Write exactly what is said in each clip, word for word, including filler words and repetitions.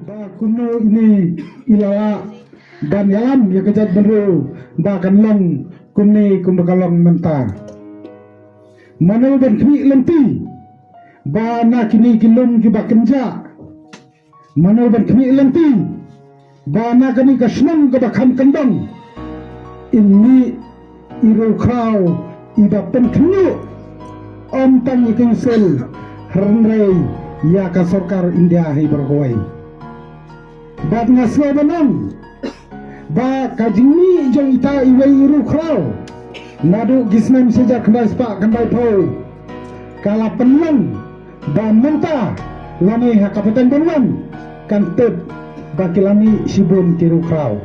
Ba kumno ine i la lah ban ïalam ïa ka jaitbynriew ba kan long kumne kumba ka long mynta. Mano ban khmih lynti ba na kine ki lum kiba kynjah, mano ban khmih lynti ba na kane ka shnong kaba kham kyndong, in mih i riewkhraw iba pynkhynñiuh, ym tang ïa ka Council hynrei ïa ka sorkar India hi baroh kawei. Bad nga sngew ban ong ba ka jingmih jong ita iwei i riewkhraw naduh ki snem shi hajar khyndai spah khyndai phew ka la pynlong ba mynta lane ha ka pateng ban wan kan tip ba ki la mih shibun ki riewkhraw.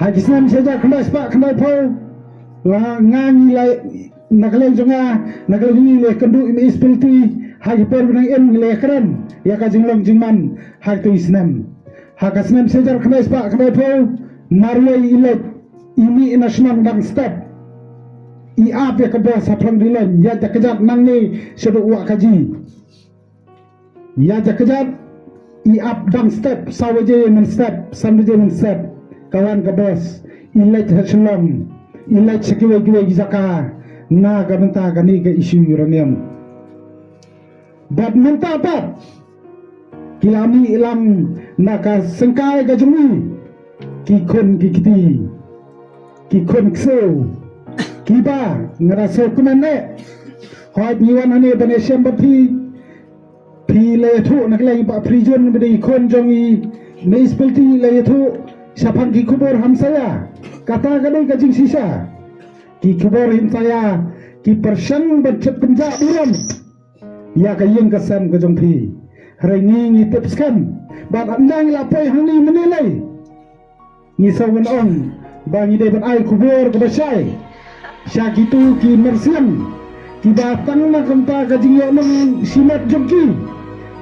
Ha ki snem shi hajar khyndai spah khyndai phew la nga ngi la na ka liang jong nga, na ka liang jong ngi, la kynduh i Municipality ha ki por ba nang im, ngi la kren ïa ka jinglong jingman ha kito ki snem. Ha ka snem shi hajar khyndai spah khyndai phew, marwei i leit, i mih na shnong dang step, i ap ïa ka bos ha Phlangdilon, ïaid da kjat nangne shaduh Wahkaji. Ïaid da kjat, i ap dang step, saw baje mynstep, san baje mynstep, ka wan ka bos, i leit ha Shillong, i leit sha kiwei kiwei ki jaka na ka bynta kane ka issue uranium. Bad mynta pat ki la mih lang na ka syngkai ka jong ngi, ki khun ki kti, ki khun ksiew, kiba nga da sngewkmen eh. Hooid, ngi wan hangne ban ïashem bad phi, phi la ïathuh na ka liang i Bah Frijun ba dei i khun jong i Municipality, la ïathuh shaphang ki khubor hamsaïa. Kata ka dei ka jingshisha. Ki khubor hamsaïa ki pyrshang ban shah pynjah burom ïa ka ïing ka sem ka jong phi. Hynrei ngi ngi tip skhem ba ynda ngi la poi hangne mynne lei, ngi sngew ban ong ba ngi dei ban ai khubor kaba shai sha kito ki mynsiem kiba tang na ka bynta ka jingïohnong shimet jong ki,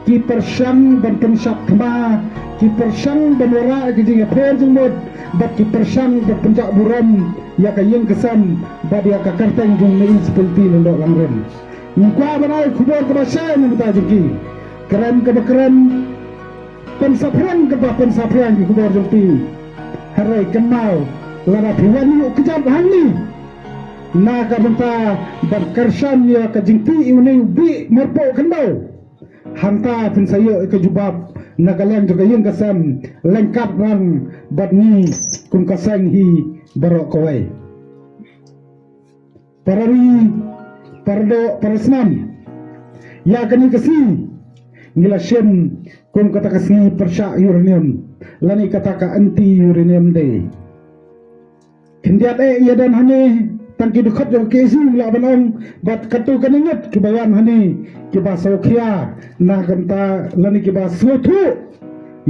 ki pyrshang ban pynshah thma, ki pyrshang ban wanrah ïa ka jingïapher jingmut bad ki pyrshang ban pynjah burom ïa ka ïing ka sem bad ïa ka kyrteng jong i Municipality Lyngdoh Langrin. Ngi kwah ban ai khubor kaba shai na ka bynta jong ki. Kren kaba kren, pynsaphriang kaba pynsaphriang ki khubor jong phi. Hynrei kynmaw, lada phi wan ïuh kjat hangne na ka bynta ban kyrshan ïa ka jingtih ïa une u bih marpoh khyndew, hangta phin sa ïoh ïa ka jubab na ka liang jong ka ïing ka sem, lyngkot lang bad ngi kum ka seng hi baroh kawei. Para ri, para doh, para snam, ïa kane ka sngi ngi la shim kum kata ka sngi pyrshah uranium lane kata ka Anti Uranium Day. Khyndiat eh ïa don hangne tang ki dkhot jong ka KSU, lah ban ong, bad katto katne ngut kiba wan hangne kiba sngewkhia na ka bynta lane kiba sngewthuh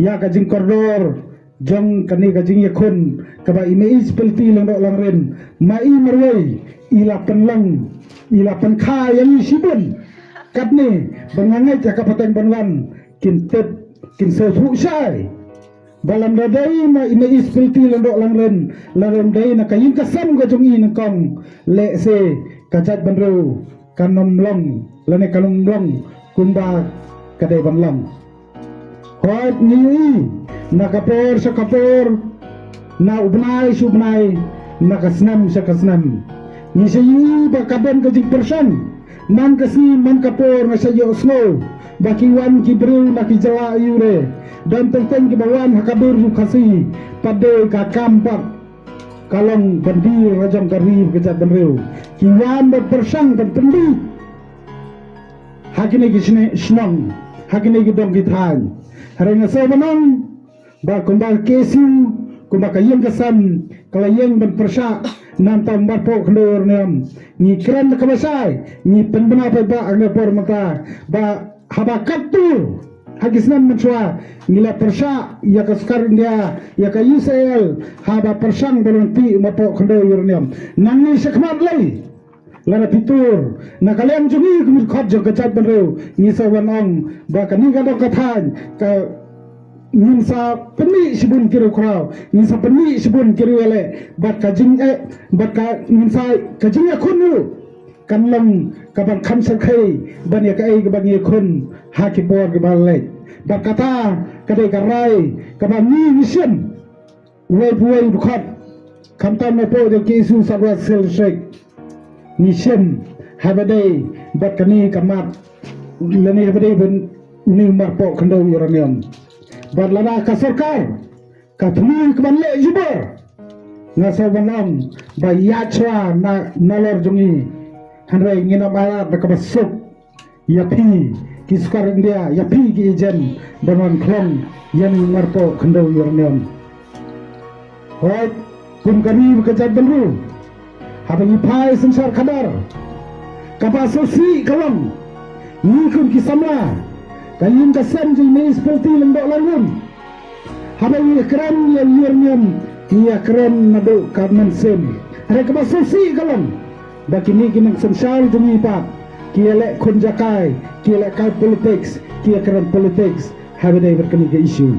ïa ka jingkordor jong kane ka jingïakhun kaba i Municipality Lyngdoh Langrin, ma i marwei i la pynlong, i la pynkha ïa ngi shibun. Katne ba nga ngeit ha ka pateng ban wan kin tip, kin sngewthuh shai ba lada dei na i Municipality Lyngdoh Langrin, lada dei na ka ïing ka sem ka jong i nyngkong, lehse ka jaitbynriew kan ym long lane kan ym long kumba ka dei ban long. Hooid, ngi ïohi na ka por sha ka por, na u bnai sha u bnai, na ka snem sha ka snem, ngi sa ïohi ba ka don ka jingpyrshang. Man ka sngi man ka por nga sa ïohsngew ba ki wan ki briew na ki jylla ïure, don teng teng kiba wan ha ka dur jong u Khasi, pat de ka kam pat ka long ban die la jong ka ri ka jaitbynriew. Ki wan ban pyrshang ban pynbiej ha kine ki shne-, shnong, ha kine ki dong ki thaiñ. Hynrei nga sngew ban ong ba kumba ka KSU, kumba ka ïing ka sem ka la ïeng ban pyrshah na ka bynta marpoh khyndew uranium, ngi kren da kaba shai, ngi pynbna paidbah ha kane ka por mynta ba haba katto ha ki snem mynshuwa ngi la pyrshah ïa ka sorkar India, ïa ka U C I L, haba pyrshang ban tih marpoh khyndew uranium. Nangne shakhmat lei, lada phi tur na ka liang jong ngi kum ki dkhot jong ka jaitbynriew, ngi sa wan ong ba kane ka dong ka thaiñ ka, ngin sa pynmih shibun ki riewkhraw, ngin sa pynmih shibun ki riewïaleh bad ka jing, eh, bad ka ngin sa, ka jingïakhun ruh kan long kaban kham shyrkhei ban ïa kaei kaba ngi ïakhun ha ki por kiba la leit. Bad kata ka dei ka rai kaba ngi ngi shim. Uwei pa uwei u dkhot, khamtam napoh jong ki issue South West Hill District, ngi shim haba dei bad kane ka mat, lane haba dei bad une u marpoh khyndew uranium. Bad lada ka sorkar ka thmu ka ban leh jubor, nga sngew ban ong ba ïa chwa na nalor jong ngi. Hynrei ngin ym ailad da kaba suk ïa phi ki sorkar India, ïa phi ki agent ban wan khlong ïa une u marpoh khyndew uranium. Hooid, kum ka ri ka jaitbynriew, haba ngi phai synshar khadar, kaba sngewsih ka long, ngi kum ki samla ka ïing ka sem jong i Municipality Lyngdoh Laitluid, haba ngi ïakren ïa u uranium, ngi ïakren naduh ka mynsiem. Hynrei kaba sngewsih ka long ba kine ki nongsynshar jong ngi pat ki ïaleh khun jaka, ki ïaleh kai politics, ki ïakren politics haba dei bad kane ka issue.